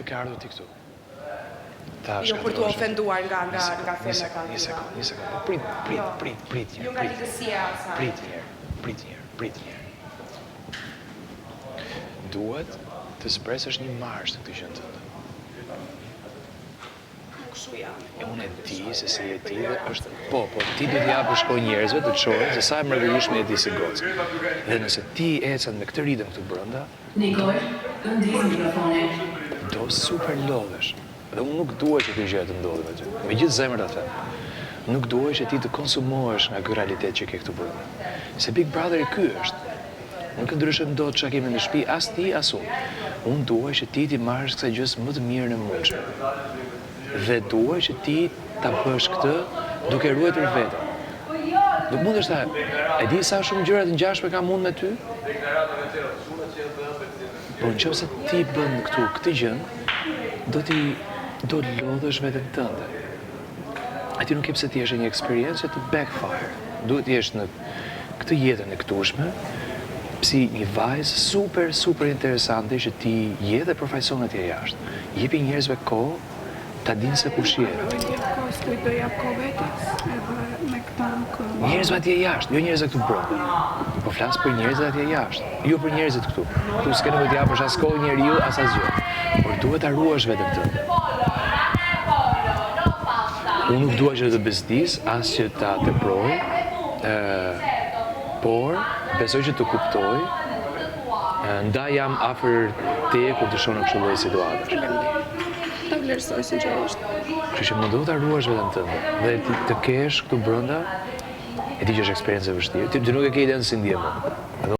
Nuk ke ardhur ti këtu. Ta Jo për t'u ofenduar nga nga nga femra të Një sekond, një sekond. Po prit, prit, jo. prit, prit një. Jo nga ligësia e asaj. Prit një herë, prit një herë, prit një herë. Duhet të zbresësh një marsh në këtë gjënë tënde. Unë kështu jam. E unë e di se si je ti dhe është po, po ti do t'i japësh kohë njerëzve të të shohin se sa e mrekullueshme je ti si gocë. Dhe nëse ti ecën me këtë ritëm këtu brenda, Nikol, ndiz mikrofonin. Do super lodhesh. Dhe unë nuk dua që kjo gjë të ndodhë me ty. Me gjithë zemër ta them. Nuk dua që ti të konsumohesh nga ky realitet që ke këtu brenda. Se Big Brotheri ky është. Nuk e ndryshojmë dot ça kemi në shtëpi as ti as unë. Unë dua që ti t'i marrësh kësaj gjësë më të mirën e mundshme. Dhe dua që ti ta bësh këtë duke ruajtur veten. Nuk mundesh ta e di sa shumë gjëra të ngjashme kam unë me ty? Po në qoftë se ti bën këtu këtë gjën, do t'i do lodhësh veten tënde. E ti nuk ke pse të jesh në një eksperiencë që të backfire. Duhet të jesh në këtë jetën e këtushme, si një vajzë super, super interesante që ti je dhe përfaqëson atje jashtë. Jepi njerëzve kohë ta dinë se kush je. Nuk i jap kohë askujt, do jap kohë vetes, edhe me këta nuk... Njerëzve atje jashtë, jo njerëzve këtu brenda. Po flas për njerëzit atje jashtë, jo për njerëzit këtu. Këtu s'ke nevojë t'i japësh as kohë njeriu, as asgjë. Por duhet ta ruash veten tënde. Unë nuk dua që të bezdis, as që ta teproj, por besoj që të kuptoj, ndaj jam afër teje kur të shoh në kështu lloj situatash. Faleminderit. Ta vlerësoj sinqerisht. Kështu që mundohu ta ruash veten tënde dhe ti të kesh këtu brenda, e di që është eksperiencë e vështirë. Ti, ti nuk e ke idenë si ndihem unë.